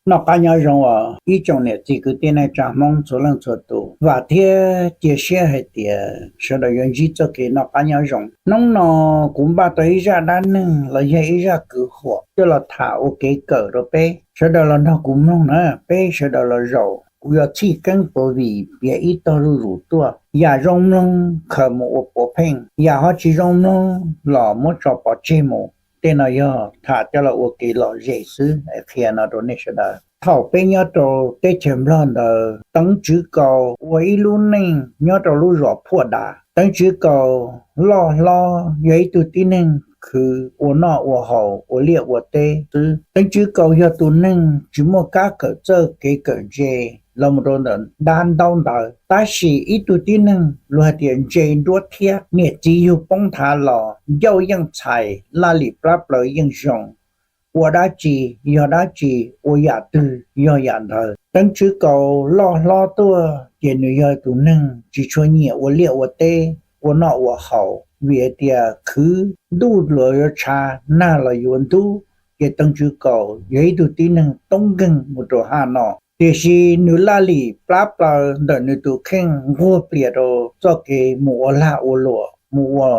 Noj qab nyob zoo os ib tsoom niam txiv kwv tij neej tsa Hmoob txhua leej txhua tus. Vam thiab cia siab hais tias sawv daws yuav ntsib txoj kev noj qab nyob zoo. Hnub no kuv npaj tau ib zaj dab neeg los yog ib zaj kwv huam coj los tham ua kev kawm rau peb sawv daws los nrog kuv mloog na, peb sawv daws los zaum. Kuv yuav txhij keeb puav vim piav ib tog zuj zus tuaj. Yam zoo mloog khaws mus ua puav pheej, yam ho tsis zoo mloog los muab tso pov tseg mus. Tej no yog tham coj los ua kev lom zem xwb, qhia no rau nej sawv daws. Thaum peb nyob rau teb chaws Nplog ntawd, Teev Tswv Kaus ua ib lub neej nyob rau lub zos Phuaj Das. Teev Tswv Kaus loj hlob yog ib tug tib neeg khwv ua noj ua haus ua liaj ua teb xwb. Teev Tswv Kaus yog tus neeg tsis muaj kab kawm txawj kev kawm ntse los mus rau ntawm dab ntaub ntawv, tab sis ib tug tib neeg luag hais tias ntse nruab thiab, niam txiv yug poob nthav los ncauj yeej txhais, laj lim plab plaws yeej zoo, ua dab tsi yog dab tsi, ua yam twg yog yam ntawd. Teev Tswv Kaus loj hlob tuaj ces nws yog tus neeg tsis tshua nyiam ua liaj ua teb, ua noj ua haus, vim hais tias khwv ntuj los yuav tshav, nag los yuav ntub, ces Teev Tswv Kaus yog ib tug tib neeg toob nkeeg mus rau haj no. Tiam sis nws laj lim plab plaws ntawm nws tus kheej nquag plias rau txoj kev mus ua lag ua luam, mus ua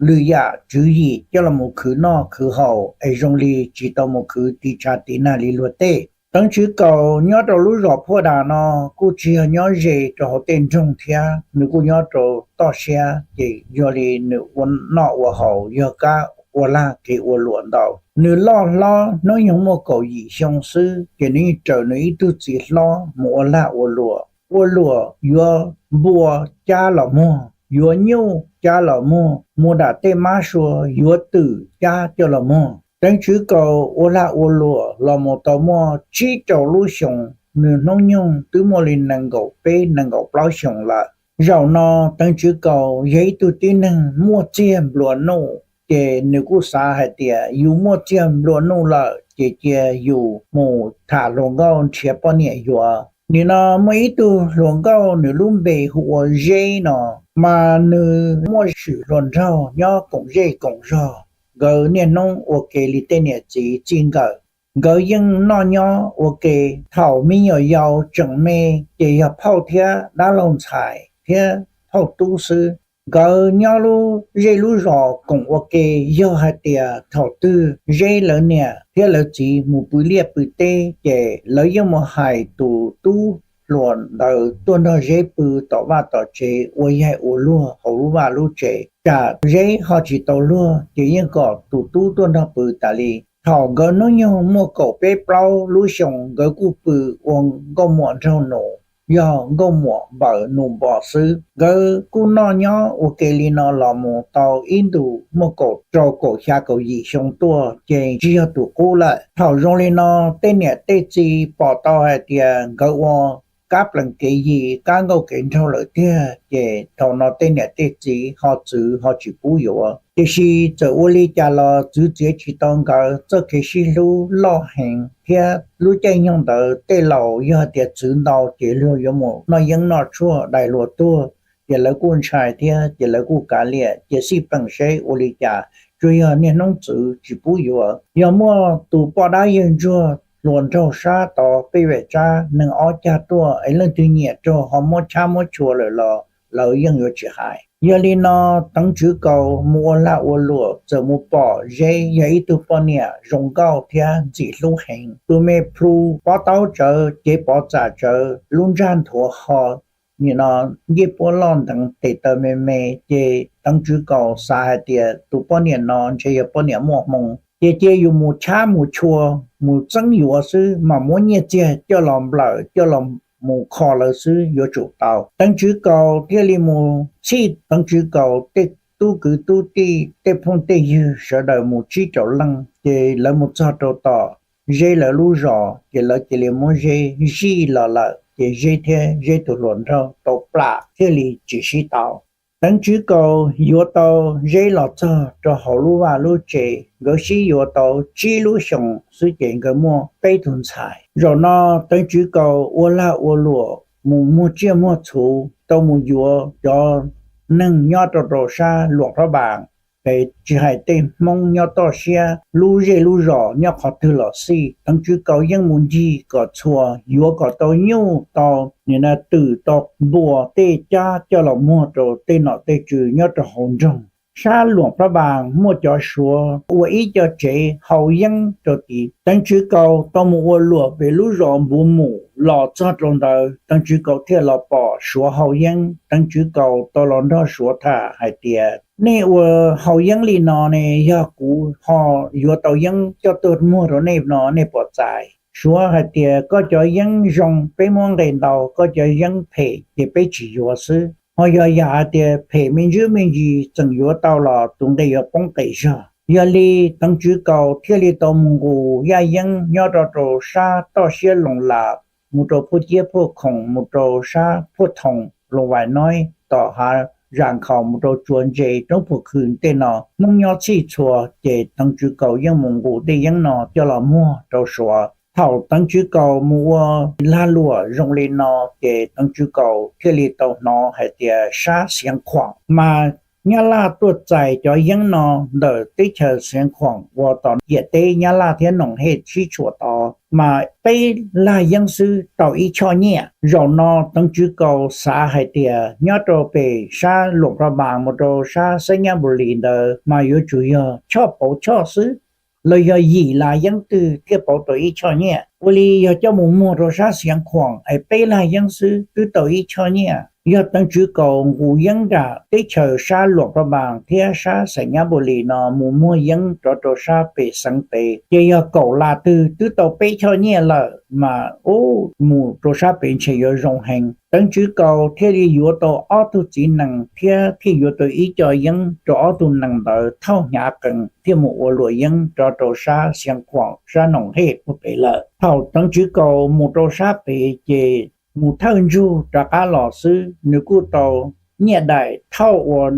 lwm yam tswv yim coj los mus khwv noj khwv haus es zoo li tsis tau mus khwv tiv tshav tiv nag li luag tej. Teev Tswv Kaus nyob rau lub zos Phuaj Das no kuj tsis yog nyob ze rau hauv tej nroog thiab, nws kuj nyob rau toj siab, ces yog li nws ua noj ua haus yog kab ua lag kev ua luam ntau. Nws loj hlob hnub nyoog muaj kaum yim xyoo xwb ces nws yeej raws nws ib tug txiv hlob mus ua lag ua luam. Ua luam yuav npua cab los muag, yuav nyuj cab los muag, mus nram tej mab sua yuav twm cab coj los muag. Teev Tswv Kaus ua lag ua luam los mus tau muaj tsib rau lub xyoos, nws hnub nyoog twb muaj li nees nkaum peb nees nkaum plaub xyoos lawm. Zaum no Teev Tswv Kaus yog ib tug tib neeg muaj txiag nplua nuj, ces nws kuj xav hais tias yus muaj txiag nplua nuj lawm ces cia yus mus tham hluas nkauj nrhiav poj niam yuav. Nim no muaj ib tug hluas nkauj nws lub npe hu ua Zeb no, mas nws muaj swm hluas nraug nyob koom zej koom zog. Nkawd niaj hnub ua ke li tej niam txiv txij nkawm. Nkawd yeej noj nyob ua ke. Thaum me nyuam yaus tseem me ces yog phauj thiab dab laug ntxhais thiab phauj tub xwb. Nkawd nyob lub zej lub zos koom ua ke, yog hais tias thaum twg Zeb lawv niam thiab lawv txiv mus pw liaj pw teb ces lawv yeej mus hais tus tub hluas ntawd tuaj nrog Zeb pw tom vaj tom tsev, ua yaig ua luag hauv lub vaj lub tsev. Tsam Zeb ho tsis tau luag ces yeej kom tus tub tuaj nrog pw tas li. Thaum nkawd hnub nyoog muaj kaum peb plaub lub xyoos nkawd kuj pw ua nkauj muam nraug nus, yog nkauj muam npawm nus npos xwb. Nkawd kuj noj nyob ua ke li no los mus tau ib ntus muaj kaum rau kaum xya kaum yim xyoo tuaj ces tsis yog tus qub lawm. Thaum zoo li no tej niam tej txiv pom tau hais tias nkawd ua kab plees kev yi kab nkauj kev nraug lawm tiag, ces thaum no tej niam tej txiv ho txwv ho tsis pub yuav. Tiam sis txawm ua li cas los txwv txiav tsis tau nkawd txoj kev sib hlub loj heev thiab lub caij nyoog ntawd tej laus yog hais tias txwv ntau ces luag yuav mus noj yeeb noj tshuaj dai luag tuag, ces lawv kuj ntshai thiab ces lawv kuj kav liam cia xij peem seb ua li cas, tsuas yog niaj hnub txwv tsis pub yuav. Yog muaj tus poj dab yawg ntsuag hluas nraug sab tod pej vem tsab neeg ob cag tuaj es leej twg nyiam raug ho muab chab muab tshua lawm los lawv yeej yuav tsis hais. Yog li no Teev Tswv Kaus mus ua lag ua luam txawm mus pom Zeb yog ib tug poj niam zoo nkauj thiab ntxim hlub heev. Tus me plhu pob taub tsawv, cev pov txam tsawv, lub ntsag nthuav ho, nim no ncej puab loj nteev tes taw me me, ces Teev Tswv Kaus xav hais tias tus poj niam no ntshe yog poj niam muaj hmoo, ces cia yus mus chab mus tshua, mus txeeb yuav xwb, mam muab nyiaj txiag coj los nplawm coj los mus kho lawv xwb yuav tsum tau. Teev Tswv Kaus thiaj li mus txhij Teev Tswv Kaus tej tub kwv tub tij tej phooj tej ywg sawv daws mus tsib rau leej, ces lawv mus txog rau tom Zeb lawv lub zos ces lawv cia li muab Zeb zij los lawm, ces Zeb thiab Zeb tus hluas nraug tau plam thiaj li tsis sib tau. Teev Tswv Kaus yuav tau Zeb los txog rau hauv lub vaj lub tsev, nkawd sib yuav tau tsib lub xyoos xwb ces nkawd muaj peb tug ntxhais. Zaum no Teev Tswv Kaus ua lag ua luam mus muag tsiaj muag txhu tau mus yuav cov neeg nyob rau rau sab Luam Phab Npas, pem, tsis hais tej Hmoob nyob toj siab lub zej lub zos nyob qhov twg los xij, Teev Tswv Kaus yeej mus ncig kom txhua, yuav kom tau nyuj tau, nim no twm tau npua tej cab coj los muag rau tej nom tej tswv nyob rau hauv nroog. Sab Luam Phab Npas muaj cov Suav ua ib co tsev hau yeeb rau tid. Teev Tswv Kaus tau mus ua luam pem lub zos Npuv Mus los txog rau ntawd, Teev Tswv Kaus thiaj los pom Suav hau yeeb. Teev Tswv Kaus tau los nrog Suav tham hais tias, nej ua hau yeeb li no ne, yog kuv ho yuav tau yeeb coj tuaj muag rau nej no nej puas txais? Suav hais tias, koj cov yeeb zoo peb muab nqe ntau, koj cov yeeb phem ces peb tsis yuav xwb. Ho yog yam hais tias phem me ntsis me ntsis tseem yuav tau los tus nqe yuav poob qes zog. Yog li Teev Tswv Kaus thiaj li tau mus nqus yaj yeeb nyob rau rau sab toj siab Loos Las, mus rau Phuaj Ciab Phuaj Khoom, mus rau sab Phuaj Thoom Loos Vais Noib, tom hav Zas Nkhaus mus rau Tsua Ntse Roob Puag Khw tej no Hmoob nyob txhij txhua. Ces Teev Tswv Kaus yeej mus nqus tej yeeb no coj los muag rau Suav. Thaum Teev Tswv Kaus mus ua lag luam zoo li no, ces Teev Tswv Kaus thiaj li tau hnov hais tias sab Xiav Khuam mas Nyab Laj tuaj txais cov yeeb no ntawm teb chaws Xiav Khuam uas tom ciam teb Nyab Laj thiab Noom Hej sib tshuam tod mas peb lag yeeb xwb tau ib choj nyiaj. Zaum no Teev Tswv Kaus xav hais tias nyob rau pem sab Luam Phab Npas mus rau sab Xais Nyab Npus Lis ntawd mas yuav tsum yog choj pauv choj xwb, los yog yim lag yeeb twg thiaj pauv tau ib choj nyiaj. Ua li yog coj mus muag rau sab Xiav Khuam es peb lag yeeb xwb twb tau ib choj nyiaj. Yog Teev Tswv Kaus nqus yeeb nram teb chaws sab Luam Phab Npas thiab sab Xais Nyab Npus Lis no mus muag yeeb rov rau sab pem xeev pem, ces yog kaum lag twg twb tau peb choj nyiaj lawm mas ub, mus rau sab pem ntshe yuav zoo heev. Teev Tswv Kaus thiaj li yuav tau ob tug txiv nees thiab thiaj yuav tau ib co yeeb rau ob tug nees ntawd thauj hnyav qees thiaj mus ua luam yeeb rov rau sab Xiav Khuam sab Noom Hej puag pem lawm. Thaum Teev Tswv Kaus mus rau sab pem ces mus thawj ntsug rov qab los xwb, nws kuj tau nyiaj daim thauj ua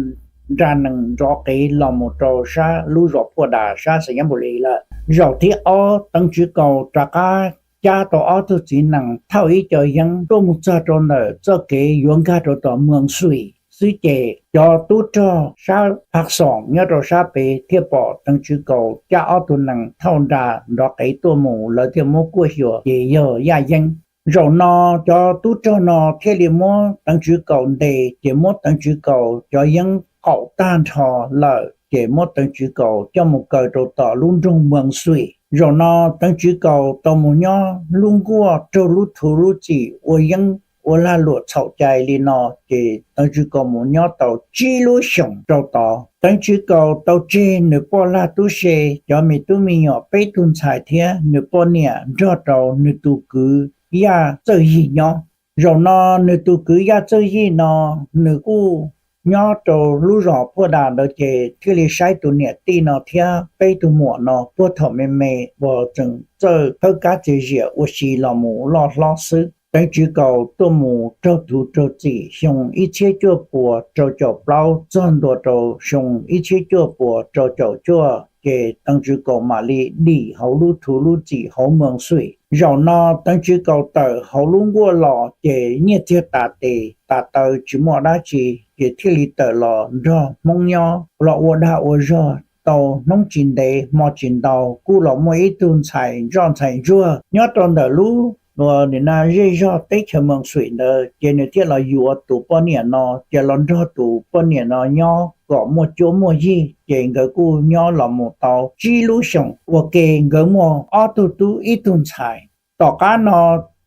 nra nees nrov qev los mus rau sab lub zos Phuaj Das sab Xais Nyab Npus Lis lawm. Zaum thib ob Teev Tswv Kaus rov qab cab tau ob tug txiv nees thauj ib co yeeb tuaj mus txog rau ntawm txoj kev yuav nkag rau tom Moos Xuim xwb ces cov tub rog sab Phav Xoom nyob rau sab pem thiaj pom Teev Tswv Kaus cab ob tug nees thauj nra nrov qev tuaj mus, lawv thiaj muab kuaj xyuas ces yog yaj yeeb. Zaum no cov tub rog no thiaj li muab Teev Tswv Kaus ntes ces muab Teev Tswv Kaus cov yeeb qaum tag nrho lawm ces muab Teev Tswv Kaus coj mus kaw rau tom lub nroog Moos Xuim. Zaum no Teev Tswv Kaus tau mus nyob lub nkuaj raug lub thuv lub txim ua yeeb ua lag luam txhaum cai li no ces Teev Tswv Kaus mus nyob tau tsib lub xyoos rau tod. Teev Tswv Kaus tau tseg nws poj lag tub se, cov me tub me nyuam peb tug ntxhais thiab nws poj niam nrog rau nws tus kwv Yaj Txawj Yig nyob. Zaum no nws tus kwv Yaj Txawj Yig no nws kuj nyob rau lub zos Phuaj Das ntawd ces thiaj li saib tus niam tij no thiab peb tug muam no puag thaum me me uas tseem txawj thawb kab txias ziam ua si los mus loj hlob xwb. Teev Tswv Kaus tuaj mus raug thuv raug txim xyoo ib txhiab cuaj puas rau caum plaub txog ntua rau xyoo ib txhiab cuaj puas rau caum cuaj ces Teev Tswv Kaus mam li dim hauv lub thuv lub txim hauv Moos Xuim. Zaum no Teev Tswv Kaus tawm hauv lub nkuaj los ces nyiaj txiag tas tes tas taw tsis muaj dab tsi ces thiaj li tawm los nrog Hmoob nyob los ua dag ua zog tau hnub tsis ntev hmo tsis ntau kuj los muaj ib tug ntxhais ntsoj ntxhais ntsuag nyob rau ntawm lub uas nim no zej zog teb chaws Moos Xuim ntawd ces nws thiaj los yuav tus poj niam no ces los nrog tus poj niam no nyob kom muaj cuab muaj yig ces nkawd kuj nyob los mus tau tsib lub xyoos ua ke nkawd muaj ob tug tub ib tug ntxhais. Tom qab no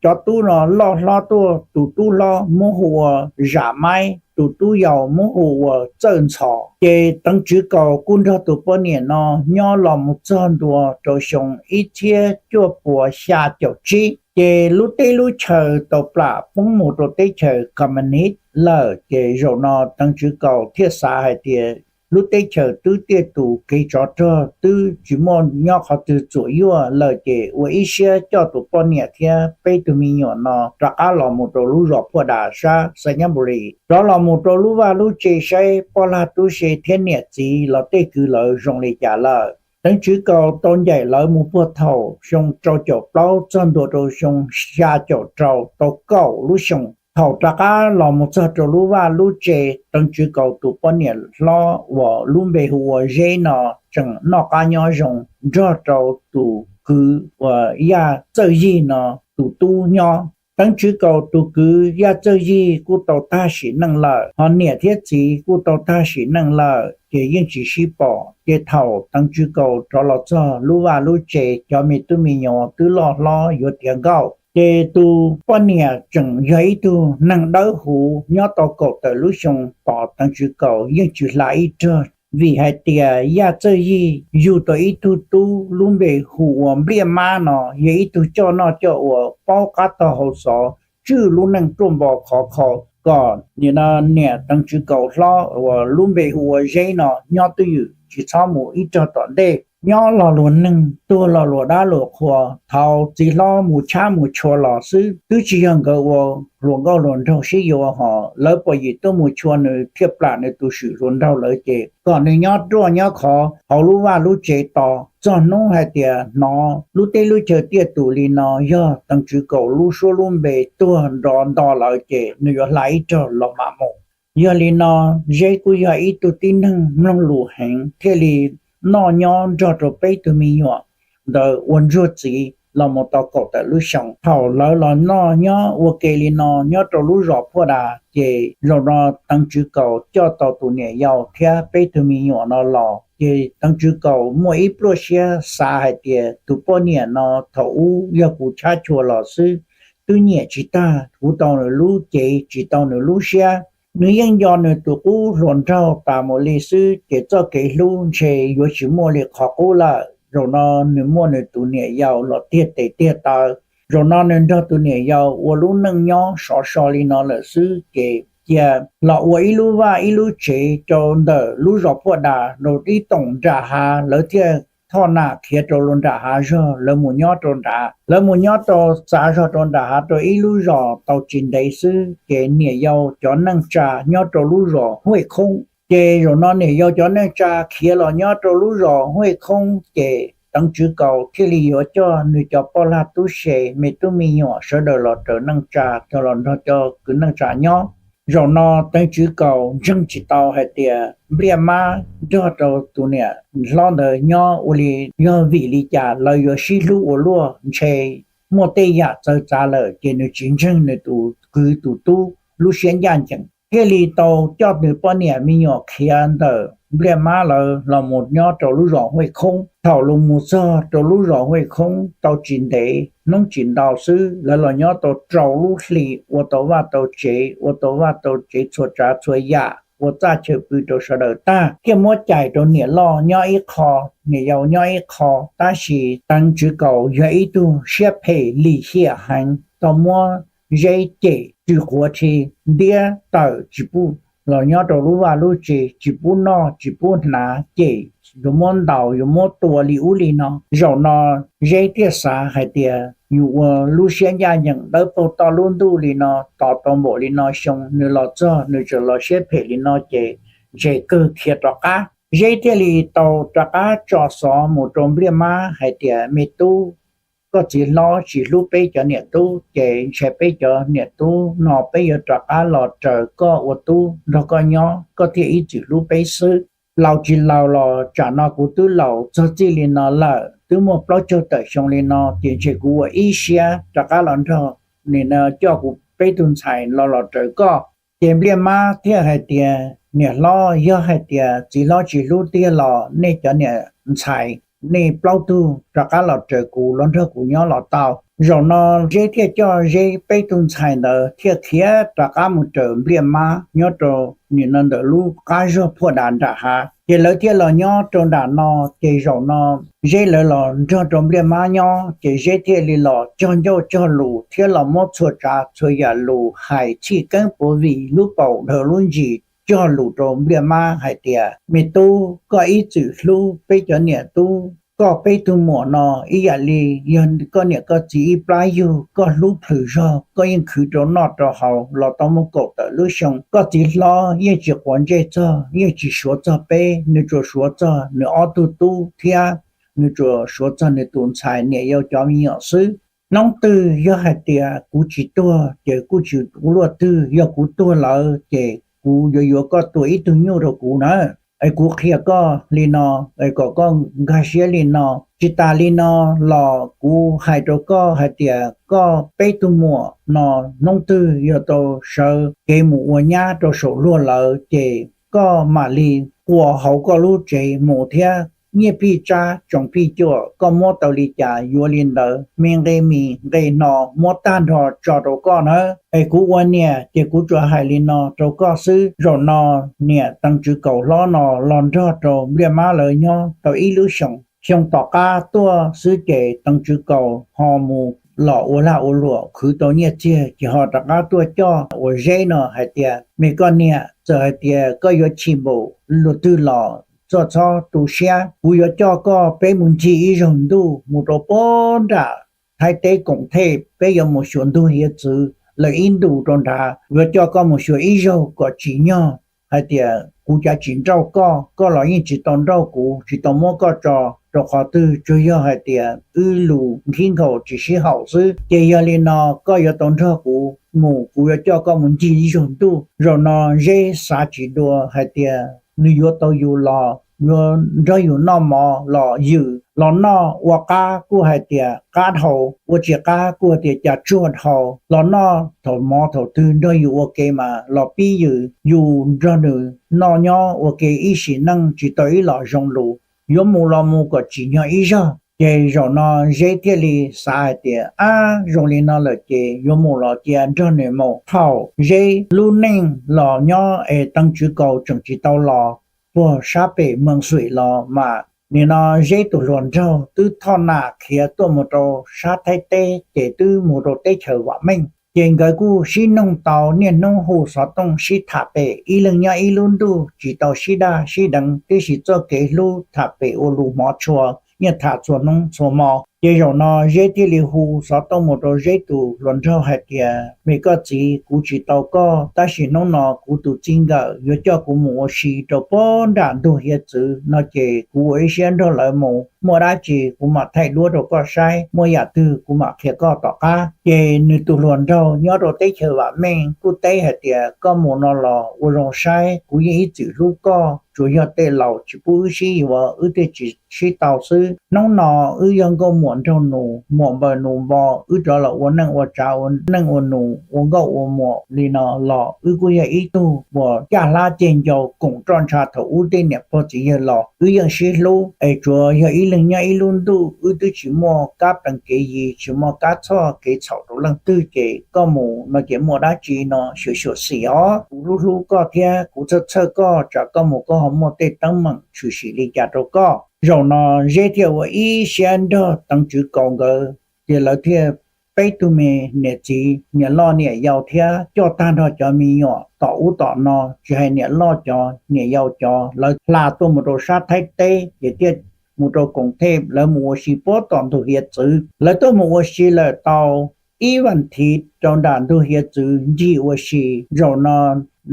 cov tub no loj hlob tuaj, tus tub hlob muab hu ua Zam Maib, tus tub yau muab hu ua Txawj Ntxhov. Ces Teev Tswv Kaus kuj nrog tus poj niam no nyob los mus txog ntua rau xyoo ib txhiab cuaj puas xya caum tsib ces lub teb lub chaw tau plam poob mus rau teb chaws Communist lawm ces zaum no Teev Tswv Kaus thiaj xav hais tias lub teb chaws twb tiaj tus kev tsov rog twb tsis muaj nyob qhov twg txuam yuaj lawm ces ua ib siab coj tus poj niam thiab peb tug me nyuam no rov qab los mus rau lub zos Phuaj Das sab Xais Nyab Npus Lis rov los mus rau lub vaj lub tse saib poj lag tub se thiab niam txiv los tej kwv lawv zoo li cas lawm. Teev Tswv Kaus tau ncaim lawv mus puag thaum xyoo rau caum plaub txog ntua rau xyoo xya caum rau tau kaum lub xyoos. Thaum rov qab los mus txog rau lub vaj lub tsev, Teev Tswv Kaus tus poj niam hlob uas lub npe hu ua Zeb no tseem noj qab nyob zoo nrog rau tus kwv uas Yaj Txawj Yig no tus tub nyob. Teev Tswv Kaus tus kwv Yaj Txawj Yig kuj tau tag sim neej lawm, ho niam thiab txiv kuj tau tag sim neej lawm ces yeej tsis sib pom. Ces thaum Teev Tswv Kaus rov los txog lub vaj lub tsev, cov me tub me nyuam twb loj hlob yuav tiav nkauj. Ces tus poj niam tseem yog ib tug neeg dawb huv nyob tau kaum tawm lub xyoo, pom Teev Tswv Kaus yeej tsis hla ib rog, vim hais tias Yaj Txawj Yig yug tau ib tug tub lub npe hu ua Npliaj Mab no yog ib tug coj noj coj ua, paub qab tog hau xov, tswj lub neej ruaj npo khov kho, kom nim no niam Teev Tswv Kaus hlob uas lub npe hu ua Zeb no nyob twj ywm tsis txhob mus ib rog tom ntej. Nyob los luag neeg, tuag los luag dab luag qhua. Thaum txiv hlob mus chab mus tshua los xwb, twb tsis yog nkawd ua hluas nkauj hluas nraug sib yuav, ho lawv pom yim tuaj mus tshua nws thiaj plam nws tus swm hluas nraug lawm, ces kom nws nyob ruaj nyob khov hauv lub vaj lub tsev tos txog hnub hais tias hnov lub teb lub chaw tiaj tus li no yog Teev Tswv Kaus lub suab lub npe tuag nrov nto lawm ces nws yuav hla ib rog los mam mus. Yog li no, Zeb kuj yog ib tug tib neeg mloog lus heev thiaj li noj nyob nrog rau peb tug me nyuam ntawd ua ntsuag txiv los mus tau kaum tawm lub xyoo. Thaum lawv los noj nyob ua ke li no nyob rau lub zos Phuaj Das, ces zaum no Teev Tswv Kaus coj tau tus niam yau thiab peb tug me nyuam no los, ces Teev Tswv Kaus muaj ib pluaj siab xav hais tias tus poj niam no thaum ub yog kuv chab chua los xwb, twb nyiam tsis tag, kuv tau nws lub cev tsis tau nws lub siab. Nws yeej nco nws tus qub hluas nraug tas mus li xwb, ces txoj kev hlub ntshe yuav tsis muaj li qhov qub lawm. Zaum no nws muaj nws tus niam yau los tiag tes tiag taw. Zaum no nws nrog tus niam yau ua lub neej nyob sov so li no lawm xwb, ces cia los ua ib lub vaj ib lub tsev rau ntawm lub zos Phuaj Das rau ib toom nram hav, lawv thiaj thoj nam khiav rau lub nram hav zog, lawv mus nyob rau nrad. Lawv mus nyob rau txav zog rau nram hav rau ib lub zos tau tsis ntev xwb, ces niam yau cov neej tsa nyob rau lub zos Huaj Khoob. Ces zaum no niam yau cov neej tsa khiav los nyob rau lub zos Huaj Khoob, ces Teev Tswv Kaus thiaj li yuav coj nws cov poj lag tub se, me tub me nyuam sawv daws los raws neej tsa, coj los nrog cov kwv neej tsa nyob. Zaum no Teev Tswv Kaus ntseeg tsis tau hais tias Npliaj Mab nrog rau tus niam hlob ntawd nyob ua li, yog vim li cas lawv yuav sib hlub ua luaj, ntshe muaj tej yam txawv txav lawm, ces nws tsis ntseeg nws tus kwv tus tub lub siab ncaj ncees, thiaj li tau coj nws poj niam me nyuam khiav ntawm Npliaj Mab lawv los mus nyob rau lub zos Huaj Khoob. Thaum los mus txog rau lub zos Huaj Khoob tau tsis ntev, hnub tsis ntau xwb, lawv los nyob tau rau lub hli, ua tau vaj tau tsev, ua tau vaj tau tsev txhua tsav txhua yam, ua txaj chaw pw rau sawv daws tag, thiaj muab cais rau niam loj nyob ib qho, niam yau nyob ib qho. Tab sis Teev Tswv Kaus yog ib tug siab phem lim hiam heev, tau muab Zeb cem tsw quav tshi, ntiab tawm tsis pub los nyob rau lub vaj lub tsev, tsis pub noj tsis pub hnav, cem yuav muab ntaus yuav muab tua li ub li no. Zaum no Zeb thiaj xav hais tias yus ua lub siab ncaj ncees dawb paug toj lub ntuj li no tos tau npaum li no xyoo, nws los txog nws tseem los siab phem li no ces ntshe kawg khiav rov qab. Zeb thiaj li tau rov qab tso xov mus rau Npliaj Mab hais tias, me tub, koj txiv hlob tsis hlub peb cov niam tub, ces ntshai peb cov niam tub no peb yuav rov qab los raws koj ua tub nrog koj nyob, koj thiaj ib txwm hlub peb xwb. Laus tsis laus los tsam no kuv twb laus txog txij li no lawm, twb muaj plaub caug tawm xyoo li no, ces ntshe kuv ua ib siab rov qab los nrog nim no coj kuv peb tug ntxhais los los raws koj. Ces Npliaj Mab thiaj hais tias, niam hlob, yog hais tias txiv hlob tsis hlub tiag los nej cov niam ntxhais, nej plaub tug rov qab los raws kuv los nrog kuv nyob los tau. Zaum no Zeb thiaj coj Zeb peb tug ntxhais ntawd thiaj khiav rov qab mus raws Npliaj Mab nyob rau nim no ntawm lub qab zog Phuaj Das nram hav. Ces lawv thiaj los nyob rau nram no, ces zaum no Zeb lawv los nrog rau Npliaj Mab nyob, ces Zeb thiaj li los cog ncauj cog lus thiab los muab txhua tsav txhua yam lus hais txhij keeb puav vim lub paum dhau lub ntsis cog lus rau Npliaj Mab hais tias, me tub, koj ib txwm hlub peb cov niam tub, koj peb tug muam no ib yam li yog koj niam koj txiv ib plab yug, koj hlub plhws zog, koj yeej khwv rau noj rau haus los tau muaj kaum tawm lub xyoo. Koj txiv hlob yeej tsis quav ntsej txog, yeej tsis suav txog peb, nws tsuas suav txog nws ob tug tub thiab nws tsuas suav txog nws tus ntxhais niam yau cov me nyuam xwb. Hnub twg yog hais tias kuv tsis tuag ces kuj tsis ua luaj twg, yog kuv tuag lawm ces kuv yuav yuav koj tua ib tug nyuj rau kuv na. Es kuv qhia koj li no, es kom koj nkag siab li no. Tsis tas li no los kuv hais rau koj hais tias koj peb tug muam no hnub twg yog tau sawv kev mus ua nyab rau saum luag lawm ces koj mam li quas hauv koj lub tsev mus thiab. Nyiaj phij tsab tsoom phij cuam koj muab tau li cas yuav li ntawd, me nqe mis nqe hno muab tag nrho tso rau koj nawb. Es kuv ua niam ces kuv tsuas hais li no rau koj xwb. Zaum no niam Teev Tswv Kaus hlob no los nrog rau Npliaj Mab lawv nyob tau ib lub xyoos. Xyoo tom qab tuaj xwb ces Teev Tswv Kaus ho mus los ua lag ua luam khwv tau nyiaj txiag ces ho rov qab tuaj coj uas Zeb no hais tias, me koj niam, txawm hais tias koj yuav chim npaum luaj twg los txhob tu siab, kuv yuav coj koj peb mus ncig ib zaug ntuj mus rau puag nram Thaib teb koom thej, peb yuav mus xyuas ntug hiav txwv lawm ib ntus rau nrad, yuav coj koj mus xyuas ib zaug kom tsim nyog hais tias kuv cav tsis nrauj koj, koj los yeej tsis tau nrauj kuv, tsis tau muab koj tso rau qhov twg, tsuas yog hais tias wb lus nkhib nkaus tsis sib haum xwb. Ces yog li no koj yuav tau nrog kuv mus, kuv yuav coj koj mus ncig ib zaug ntuj. Zaum no Zeb xav tsis dua hais tias nws yuav tau yus los, yuav nrog yus noj mov los ywm los noj, ua qab kuj hais tias qab dhau, ua tsis qab kuj hais tias cas tsuag dhau. Los noj thaum mov thaum twg nrog yus ua ke mas los pib ywm, yus nrog nws noj nyob ua ke ib sim neej tsis tau ib los zoo lus, yuav mus los mus kom tsim nyog ib zaug. Ces zaum no Zeb thiaj li xav hais tias, ab, zoo li no lawm ces yuav mus los cia nrog nws mus. Thaum Zeb lub neej los nyob es Teev Tswv Kaus tseem tsis tau los puag sab pem Mees Xuim los mas, nim no Zeb tus hluas nraug twb thoj nam khiav tuaj mus rau sab Thaib teb ces twb mus rau teb chaws Vam Meej. Ces nkawd kuj sib noog tau niaj hnub hu xov tooj sib tham pem, ib leeg nyob ib lub ntuj tsis tau sib daj sib deev, tiam sis txoj kev hlub tham pem ua lus hmov tshua, yeej tham txhua hnub txhua hmo. Ces zaum no Zeb thiaj li hu xov tooj mus rau Zeb tus hluas nraug hais tias, me koj txiv, kuv tsis tau koj, tab sis hnub no kuv tus txij nkawm yuav coj kuv mus ua si rau puag nram ntug hiav txwv no ces kuv ua ib siab nrog lawv mus, muaj dab tsi kuv mam thaij duab rau koj saib, muaj yam twg kuv mam qhia koj tom qab. Ces nws tus hluas nraug nyob rau teb chaws Vam Meej kuj teb hais tias, koj mus no los ua zoo saib, kuv yeej ib txwm hlub koj, tsuas yog tej laus tsis pub wb sib yuav wb thiaj tsis sib tau xwb. Hnub no wb yog nkauj muam nraug nus, muam npaws nus npo, wb rov los ua neej ua tsav ua neej ua nus ua nkauj ua muam li no los wb kuj yog ib tug uas caj hlab ceg ncau koom roj ntsha thaum ub tej niam pog txiv yawg los, wb yeej sib hlub es tsuas yog ib leeg nyob ib lub ntuj, wb twb tsis muaj kab plees kev yi, tsis muaj kab txhoj kev txhaum rau leej twg, ces koj mus no ces muaj dab tsi no xyuam xyuam xim os. Kuv hlub hlub koj thiab kuv txhawj txhawj koj, tsam koj mus koj ho muaj tej teeb meem tshwm sim li cas rau koj. Zaum no Zeb thiaj ua ib siab nrog Teev Tswv Kaus nkawd, ces lawv thiaj peb tug me niam txiv niam loj niam yau thiab coj tag nrho cov me nyuam tom ub tom no, tsis hais niam loj cov niam yau cov, lawv hla tuaj mus rau sab Thaib teb, ces thiaj mus rau koom thej, lawv mus ua si puag tom ntug hiav txwv. Lawv tuaj mus ua si lawm tau ib vas thiv rau nram ntug hiav txwv ncig ua si. Zaum no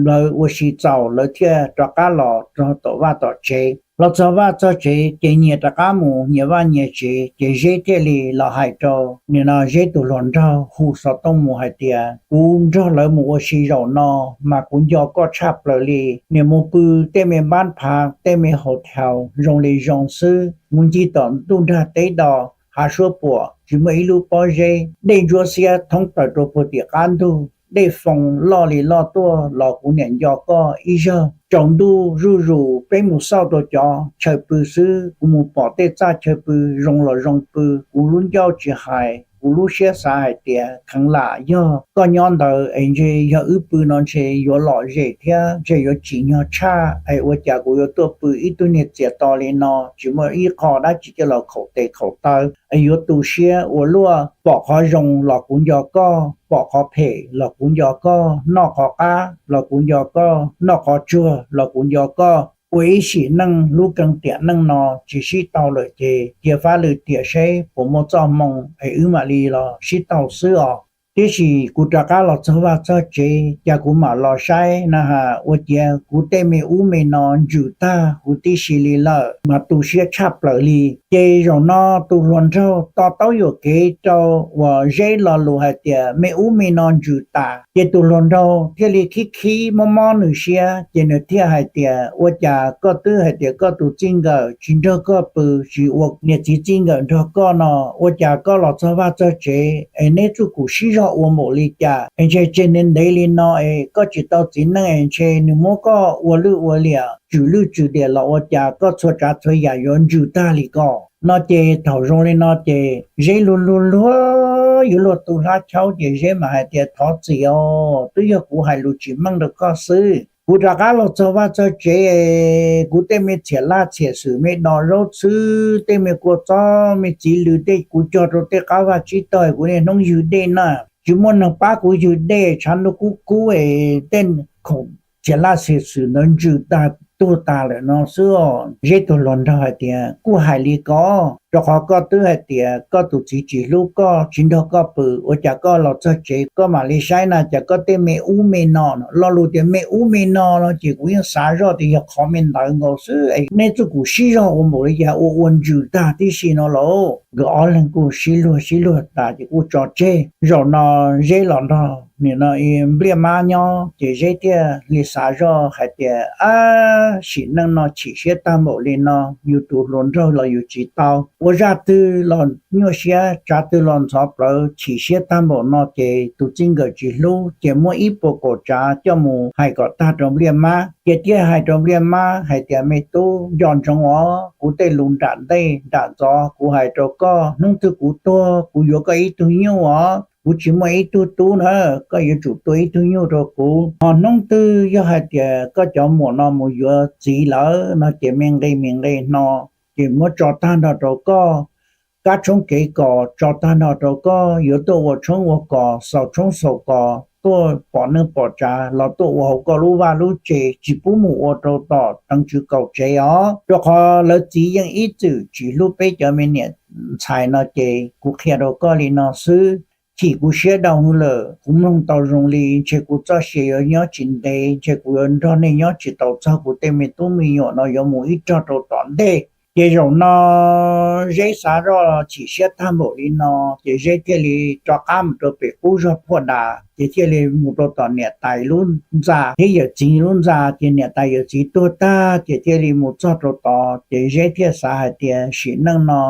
lawv ua si txaus, lawv thiaj rov qab los rau tom vaj tom tsev. Los txog vaj txog tsev ces nyias rov qab mus nyias vaj nyias tsev. Ces Zeb thiaj li los hais rau nim no Zeb tus hluas nraug hu xov tooj mus hais tias, kuv nrog lawv mus ua si zaum no mas kuv nco koj tshaj plaws li. Niam mus pw tej me npab phav, tej me haus thaus zoo li zoo xwb, mus ncig tom ntuj nrag teb do, hav suab puam tsis muaj ib lub pob zeb, dej ntsuab xiab thoob plaws rau puag tim qab ntug, dej foo loj li loj tuaj los kuv niam nco koj ib zaug. Tsaus ntuj zuj zus peb mus xauj rau cov chaw pw xwb, kuv mus pom tej txaj chaw pw zoo los zoo pw, kuv lub ncauj tsis hais, kuv lub siab xav hais tias kheev lam yog koj nyob ntawd es ntshe yog wb pw no ntshe yuav lom zem thiab ntshe yuav tsim nyog tshaj es ua cas kuv yuav tuaj pw ib tug niag txias to li no, tsis muaj ib qho dab tsi coj los khaum tes khaum taw es yuav tu siab ua luaj. Pom qhov zoo los kuv nco koj, pom qhov phem los kuv nco koj, noj qhov qab los kuv nco koj, noj qhov tsuag los kuv nco koj. Ua ib sim neej lub keeb tiam neej no tsis sib tau lawm ces cia fab lwm tiam seb puas muaj txoj hmoo es wb mam li los sib tau xwb os. Tiam sis kuv rov qab los txog vaj txog tsev, cas kuv mam los saib na has ua ciav kuv tej me ub me no ntsws tag huv tib si li lawm, mas tu siab tshaj plaws li. Ces zaum no tus hluas nraug to taub yuam kev rau uas Zeb lo lus hais tias me ub me no ntsws tas, ces tus hluas nraug thiaj li khib khib mob mob nws siab, ces nws thiaj hais tias ua cas koj twb hais tias koj tus txij nkawm tsis nrog koj pw, tsis ua niam txiv txij nkawm nrog koj no, ua cas koj los txog vaj txog tsev es neb txuj kum sib zog ua npaum li cas es ntshe tseg ntev ntev li no es koj tsis tau txiv neej es ntshe nws muab koj ua lwj ua liam tswm lwj tswm liam los ua cas koj txhua tsav txhua yam yuav ntsws tag li ko no. Ces thaum zoo li no ces Zeb luag luag luag yuav luag tu hlab chaub ces Zeb mam hais tias thov txim os, twb yog kuv hais lus tsis meej rau koj xwb. Kuv rov qab los txog vaj txog tsev, kuv tej me txhiam laj txhiam xwm, me dos zaub txhwb, tej me kua txob me txiv lws tej kuv cog rau tej qab vaj tsib taug, kuv niaj hnub ywg dej na, tsis muaj neeg pab kuv ywg dej, tshav ntuj kub kub es tej khoom txhiam laj txhiam xwm ntawd ntsws tag tuag tas lawm no xwb os. Zeb tus hluas nraug hais tias kuj hais li ko, rau qhov koj twb hais tias koj tus txiv tsis hlub koj tsis nrog koj pw, ua cas koj los txog tsev koj mam li saib na cas koj tej me ub me no, lo lus tias me ub me no no ces kuv yeej xav zoj tias yog qhov me ntawd nkaus xwb es neb txuj kum sib zog ua npaum li cas ua ua ntsws tag tib si no lauj. Nkawd ob leeg kuj sib luag sib luag tas ces kuj tso tseg. Zaum no Zeb los nrog nim no Npliaj Mab nyob ces Zeb thiaj li xav zoj hais tias ab, sim neej no chim siab tag npaum li no, yus tus hluas nraug los yus tsis tau, ua zaj twg los nyuaj siab, tsav twg los ntxhov plawv, chim siab tag npaum no ces tus txij nkawm tsis hlub ces muab ib puas kaum tsav coj mus hais kom tag rau Npliaj Mab. Ces thiaj hais rau Npliaj Mab hais tias me tub, nco ntsoov os, kuv tej lus nram ntej nram ntxov kuv hais rau koj, hnub twg kuv tuag kuv yuav koj ib tug nyuj os, kuv tsis muaj ib tug tub na, koj yuav tsum tua ib tug nyuj rau kuv. Ho hnub twg yog hais tias koj cov muam no mus yuav txiv lawm no ces me nqe me nqe no ces muab tso tag nrho rau koj, kab tshoob kev kos tso tag nrho rau koj, yuav tuaj ua tshoob ua kos, xaus tshoob xaus kos, tuaj pom neej pom tsav los tuaj ua hauv koj lub vaj lub tse, tsis pub mus ua rau tom Teev Tswv Kaus tsev os, rau qhov lawv txiv yeej ib txwm tsis hlub peb cov me niam ntxhais no ces kuv qhia rau koj li no xwb. Chim kuv siab dhau hwv lawm, kuv mloog tau zoo li ntshe kuv txoj sia yuav nyob tsis ntev, ntshe kuv yuav nrog nej nyob tsis tau txog, kuv tej me tub me nyuam no yuav mus ib rog rau tom ntej. Ces zaum no Zeb xav zoj chim siab tag npaum li no, ces Zeb thiaj li rov qab mus rau pem qub zog Phuaj Das, ces thiaj li mus rau tom niam tais lub ntxa thiab yawm txiv lub ntxa, ces niam tais yawm txiv tuag tag ces thiaj li mus txog rau tod, ces Zeb thiaj xav hais tias sim neej no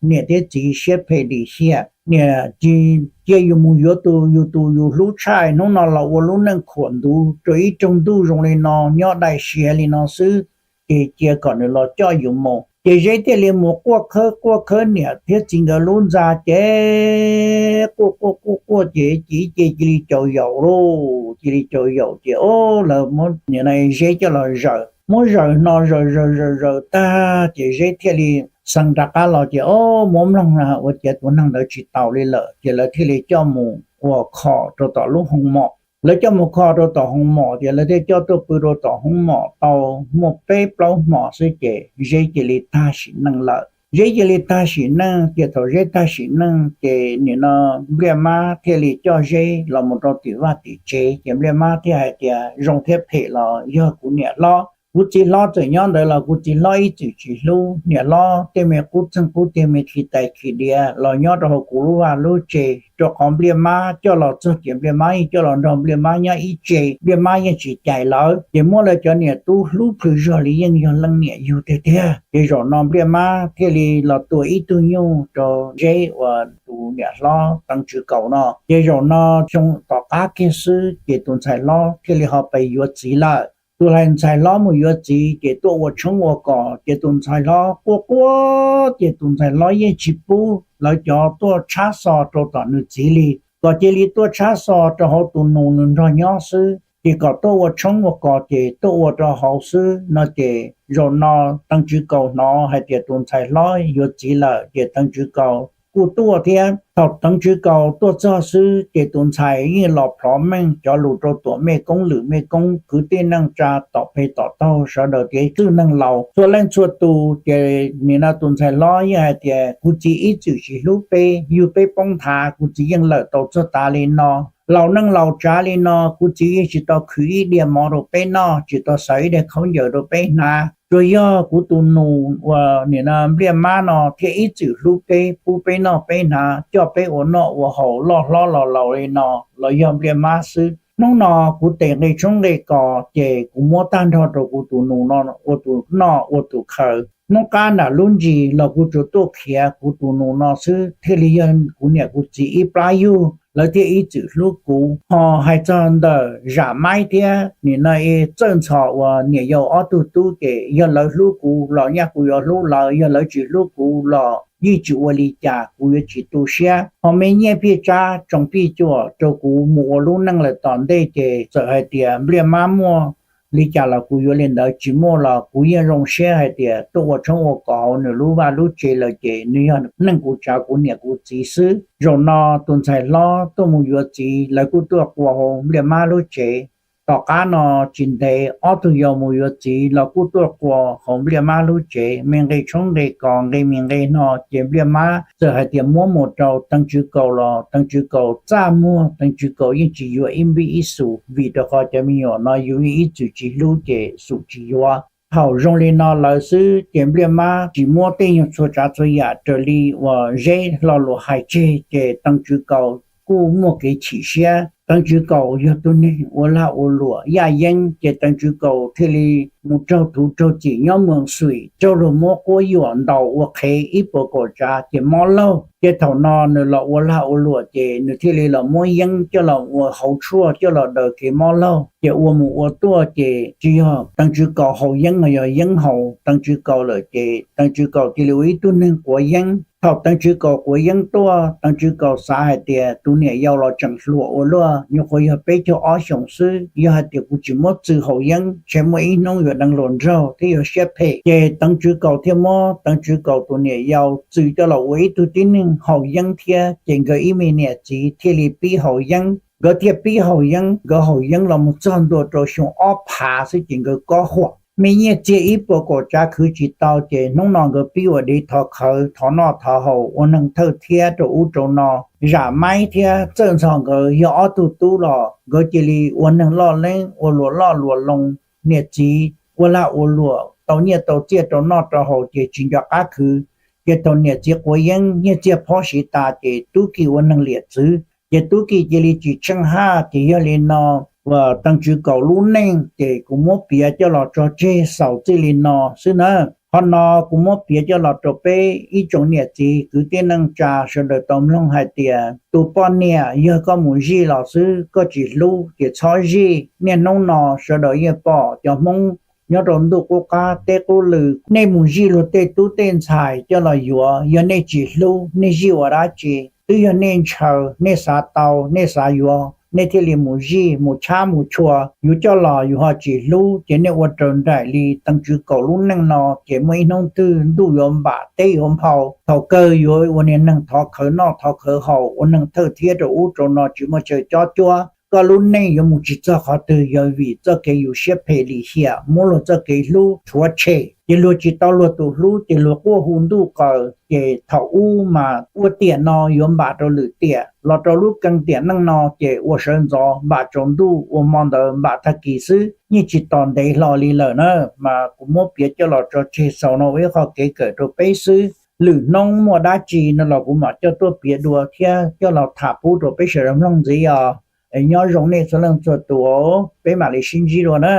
niam thiab txiv siab phem lim hiam, niam cia yus mus yuav tus yus tus yus hlub tshaj, hnub no los ua lub neej khuam ntuv rau ib rooj ntuj zoo li no, nyob dai siab li no xwb, ces cia kom nws los coj yus mus. Ces Zeb thiaj li mus quaj khawb quaj khawb niam thiab txiv nkawd lub ntxa, ces quaj quaj quaj quaj ces cia ib ce cia li caum yaum lauj, cia li caum yaum ces o, lawv muab nim no Zeb coj los zaws, muab zaws no zaws zaws zaws zaws tag ces Zeb thiaj li xeev rov qab los ces o, muab mloog na ua ciav tus neeg ntawd tsis taus li lawm, ces lawv thiaj li coj mus ua kho rau tom lub hoo mom. Lawv coj mus kho rau tom hoo mom ces lawv thiaj coj tuaj pw rau tom hoo mom tau muaj peb plaub hmo xwb ces Zeb cia li tag sim neej lawm. Zeb cia li tag sim neej ces thaum Zeb tag sim neej ces nim no Npliaj Mab thiaj li coj Zeb los mus rau tim vaj tim tsev, ces Npliaj Mab thiaj hais tias zoo thiab phem los yog kuv niam hlob. Kuv txiv hlob txawm nyob ntawd los kuv txiv hlob ib txwm tsis hlub. Niam hlob tej me qub txeeg qub tiag me khi tais khi diav los nyob rau hauv kuv lub vaj lub tse, rau qhov Npliaj Mab coj los txog ces Npliaj Mab yeej coj los nrog Npliaj Mab nyob ib tse, Npliaj Mab yeej tsis cais lawv, ces muab lawv cov niam tub hlub plhws zog li yeej yog leej niam yug tiag tiag. Ces zaum no Npliaj Mab thiaj li los tua ib tug nyuj rau Zeb uas tus niam hlob Teev Tswv Kaus no. Ces zaum no xyoo tom qab kiag xwb ces tus ntxhais hlob thiaj li ho pais yuav txiv lawm. Tus ntxhais hlob mus yuav txiv ces tuaj ua tshoob ua kos ces tus ntxhais hlob quaj quaj ces tus ntxhais hlob yeej tsis pub lawv cov tuaj tshab xo rau tom nws txiv li, kom cia li tuaj tshab xo rau hauv tus nus nws nrog nyob xwb, ces kom tuaj ua tshoob ua kos ces tuaj ua rau hauv xwb no. Ces zaum no Teev Tswv Kaus hnov hais tias tus ntxhais hlob yuav txiv lawm ces Teev Tswv Kaus kuj tuaj thiab. Thaum Teev Tswv Kaus tuaj txog xwb ces tus ntxhais yeej los plhov meej cov lus rau tuam mej koob lwm mej koob kwv tij neej tsa tom peg tom taug sawv daws tias txwj neeg laus txhua leej txhua tus. Ces nim no tus ntxhais hlob yeej hais tias kuv txiv ib txwm tsis hlub peb, yug peb poob nthav kuv txiv yeej lawm tau txog tav li no. Laus neej laus tsav li no kuv txiv yeej tsis tau khwv ib diav mov rau peb noj, tsis tau xaws ib daig khaub ncaws rau peb hnav. Tsuas yog kuv tus nus uas nim no Npliaj Mab no thiaj ib txwm hlub peb, pub peb noj peb hnav, coj peb ua noj ua haus loj hlob los laus li no los yog Npliaj Mab xwb. Hnub no kuv tes nqi tshoob nqi kos ces kuv muab tag nrho rau kuv tus nus no ua tus noj ua tus khaws. Hnub qab nram lub ntsis los kuv tsuas tuaj khiav kuv tus nus no xwb, thiaj li yog kuv niam kuv txiv ib plab yug lawv thiaj ib txwm hlub kuv. Ho hais txog ntawm Zam Maib thiab nim no Txawj Ntxhos uas niam yau ob tug tub ces yog lawv hlub kuv los nyaj kuv yuav hlub lawv, yog lawv tsis hlub kuv los yeej tsis ua li cas kuv yuav tsis tu siab. Ho me nyiaj phij tsab tsoom phij cuam rau kuv mus ua lub neej lawm tom ntej ces txawm hais tias Npliaj Mab muaj li cas los kuv yuav li ntawd, tsis muaj los kuv yeej zoo siab hais tias tuaj ua tshoob ua kos hauv nws lub vaj lub tsev lawm ces nws yog neej kuv tsav kuv niam kuv txiv xwb. Zaum no tus ntxhais hlob tuaj mus yuav txiv lawv kuj tuaj qua hauv Npliaj Mab lub tsev. Tom qab no tsis ntev ob tug yau mus yuav txiv los kuj tuaj qua hauv Npliaj Mab lub tsev. Me nqi tshoob nqi kos nqi mis nqi no ces Npliaj Mab txawm hais tias muab mus rau Teev Tswv Kaus los Teev Tswv Kaus txaj muag, Teev Tswv Kaus yeej tsis yuav ib npib ib xus vim rau qhov cov me nyuam no yus yeej ib txwm tsis hlub ces xum tsis yuav. Thaum zoo li no lawm xwb ces Npliaj Mab tsis muab tej nyuag txhua tsav txhua yam raws li uas Zeb lo lus hais tseg ces Teev Tswv Kaus kuj muaj kev chim siab. Teev Tswv Kaus yog tus neeg ua lag ua luam yaj yeeb ces Teev Tswv Kaus thiaj li mus raug thuv raug cim nyob Moos Xuim, raug luag muab quab yuam ntaus ua qhev ib puas kaum tsav ces mob laug. Ces thaum no nws los ua lag ua luam ces nws thiaj li los muab yeeb coj los ua hauv tshuaj coj los daws kev mob laug. Ces ua mus ua tuaj ces tsis yog Teev Tswv Kaus haus yeeb los yog yeeb haus Teev Tswv Kaus lawm ces Teev Tswv Kaus cia li ua ib tug neeg quav yeeb. Thaum Teev Tswv Kaus quav yeeb tuaj, Teev Tswv Kaus xav hais tias tus niam yau los tseem hluas ua luaj, nyuam qhuav yog peb caug ob xyoos xwb, yog hais tias kuv tsis muab txwm haus yeeb ntshe muaj ib hnub yuav deev hluas nraug thiab yuav siab phem. Ces Teev Tswv Kaus thiaj muab Teev Tswv Kaus tus niam yau txwm coj los ua ib tug tib neeg haus yeeb thiab, ces nkawd ib me niam txiv thiaj li pib haus yeeb. Nkawd thiaj pib haus yeeb, nkawd haus yeeb los mus txog ntua rau xyoo ob phav xwb ces nkawd kob huam. Me nyiaj txiag ib puas kaum tsav khwv tsis tau ces hnub no nkawd pib ua dev thov khawv, thov noj thov haus, ua neeg thawj thiab rau ub rau no. Zam Maib thiab Txawj Ntxhos nkawd yog ob tug tub los nkawd cia li ua neeg loj leeb, ua luam loj luam loo. Niam txiv ua lag ua luam tau nyiaj tau txiaj rau noj rau haus ces tsis nco qab khwv. Ces thaum niam txiv quav yeeb nyiaj txiag phob siv tas ces tub ki ua neeg liam txwv, ces tub ki cia li tsis tsheej haj. Ces yog li no uas Teev Tswv Kaus lub neej ces kuv muab piav coj los tso tseg xaus txij li no xwb na. Qhov no kuv muab piav coj los rau peb ib tsoom niam txiv kwv tij neej tsa sawv daws tau mloog hais tias tus poj niam yog koj mus zij los xwb, koj tsis hlub ces txhob zij. Niaj hnub no sawv daws yeej pom cov Hmoob nyob rau ntuj qub qab teb qub lw, nej mus zij luag tej tub tej ntxhais coj los yuav, yog nej tsis hlub nej zij ua dab tsi? Twb yog nej ntshaw, nej xav tau, nej xav yuav, nej thiaj li mus zij mus chab mus chua. Yus coj los yus ho tsis hlub ces nej ua raws nraim li Teev Tswv Kaus lub neej no ces muaj ib hnub twg ntuj yuav npam teb yuav nphau, thaum kawg yuav ua niag neeg thov khawv noj thov khawv haus, ua neeg thawj thiab rau ub rau no tsis muaj chaw cob cuab. Koj lub neej yuav mus tsis txog qhov twg yog vim txoj kev yus siab phem lim hiam, muab luag txoj kev hlub rhuav tshem, ces luag tsis tau luag tus hlub ces luag quaj hu ntuj qaws. Ces thaum ub mas ua tiam no yuav npam rau lwm tiam, los rau lub keeb tiam neej no ces ua sawv ntxov npam tsaus ntuj, ua hmo ntawd npam tag kis xwb, yeej tsis tos ntev hlo li lawm na. Mas kuv muab piav coj los tso tseg xaus no ua ib qho kev kawm rau peb xwb. Lwm hnub muaj dab tsi no los kuv mam coj tuaj piav dua thiab coj los tham pub rau peb sawv daws mloog ntxiv os. Nyob zoo nej txhua leej txhua tus, peb mam li sib ntsib dua na.